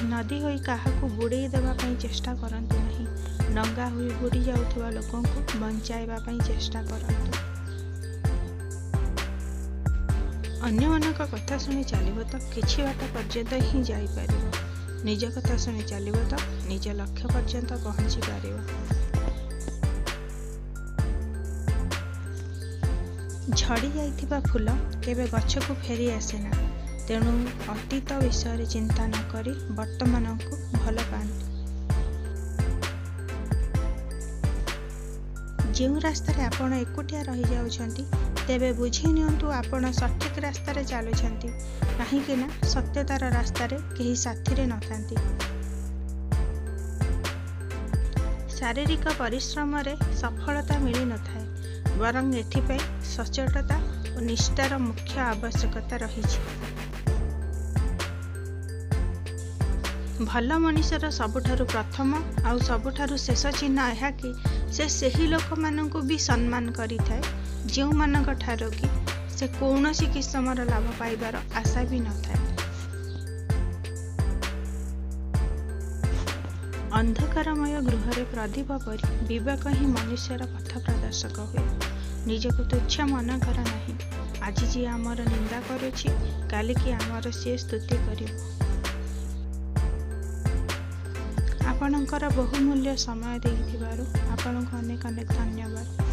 ନଦୀ ହୋଇ କାହାକୁ ବୁଡ଼େଇ ଦେବା ପାଇଁ ଚେଷ୍ଟା କରନ୍ତୁ ନାହିଁ, ଡଙ୍ଗା ହୋଇ ବୁଡ଼ି ଯାଉଥିବା ଲୋକଙ୍କୁ ବଞ୍ଚାଇବା ପାଇଁ ଚେଷ୍ଟା କରନ୍ତୁ। ଅନ୍ୟମାନଙ୍କ କଥା ଶୁଣି ଚାଲିବ ତ କିଛି ବାଟ ପର୍ଯ୍ୟନ୍ତ ହିଁ ଯାଇପାରିବ, ନିଜ କଥା ଶୁଣି ଚାଲିବ ତ ନିଜ ଲକ୍ଷ୍ୟ ପର୍ଯ୍ୟନ୍ତ ପହଞ୍ଚି ପାରିବ। ଝଡ଼ି ଯାଇଥିବା ଫୁଲ କେବେ ଗଛକୁ ଫେରି ଆସେନା। ତେଣୁ ଅତୀତ ବିଷୟରେ ଚିନ୍ତା ନ କରି ବର୍ତ୍ତମାନକୁ ଭଲ ପାଆନ୍ତୁ। ଯେଉଁ ରାସ୍ତାରେ ଆପଣ ଏକୁଟିଆ ରହିଯାଉଛନ୍ତି, ତେବେ ବୁଝି ନିଅନ୍ତୁ ଆପଣ ସଠିକ୍ ରାସ୍ତାରେ ଚାଲୁଛନ୍ତି, କାହିଁକିନା ସତ୍ୟତାର ରାସ୍ତାରେ କେହି ସାଥିରେ ନଥାନ୍ତି। ଶାରୀରିକ ପରିଶ୍ରମରେ ସଫଳତା ମିଳିନଥାଏ, ବରଂ ଏଥିପାଇଁ ସଚ୍ଚୋଟତା ଓ ନିଷ୍ଠାର ମୁଖ୍ୟ ଆବଶ୍ୟକତା ରହିଛି। ଭଲ ମଣିଷର ସବୁଠାରୁ ପ୍ରଥମ ଆଉ ସବୁଠାରୁ ଶେଷ ଚିହ୍ନ ଏହା କି ସେ ସେହି ଲୋକମାନଙ୍କୁ ବି ସମ୍ମାନ କରିଥାଏ, ଯେଉଁମାନଙ୍କଠାରୁ କି ସେ କୌଣସି କିସମର ଲାଭ ପାଇବାର ଆଶା ବି ନଥାଏ। ଅନ୍ଧକାରମୟ ଗୃହରେ ପ୍ରଦୀପ ପରି ବିବେକ ହିଁ ମନୁଷ୍ୟର ପଥ ପ୍ରଦର୍ଶକ ହୁଏ। ନିଜକୁ ତୁଚ୍ଛ ମନେ କର ନାହିଁ। ଆଜି ଯିଏ ଆମର ନିନ୍ଦା କରୁଛି, କାଲିକି ଆମର ସିଏ ସ୍ତୁତି କରିବ। ଆପଣଙ୍କର ବହୁମୂଲ୍ୟ ସମୟ ଦେଇଥିବାରୁ ଆପଣଙ୍କୁ ଅନେକ ଅନେକ ଧନ୍ୟବାଦ।